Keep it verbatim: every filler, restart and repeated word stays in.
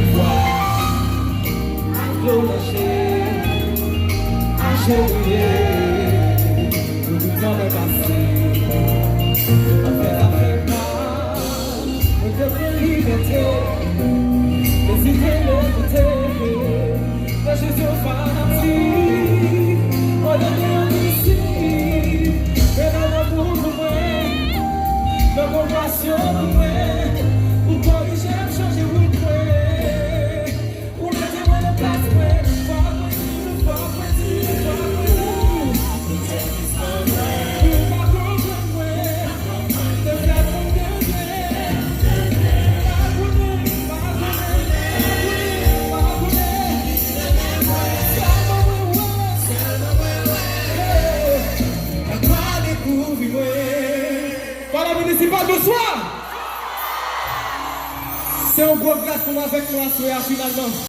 Vwa ak dlo nan je, ak je brile, pou tout tan mwen pase. Anfèt, anfèt, mwen te pran libète, ezite, ezite. Mwen jis yon fanatik, o lye de yon mistik. Men nan lanmou pou mwen, nan konpasyon pou mwen, ou korije m, chanje wout mwen. Ou mete mwen nan plas mwen. Fòk mwen di nou, fòk mwen di nou, fòk mwen di nou. Ou pa konprann mwen. Palè minisipal, bonswa! Se yon gwo gras pou nou avèk nou aswè a finalman.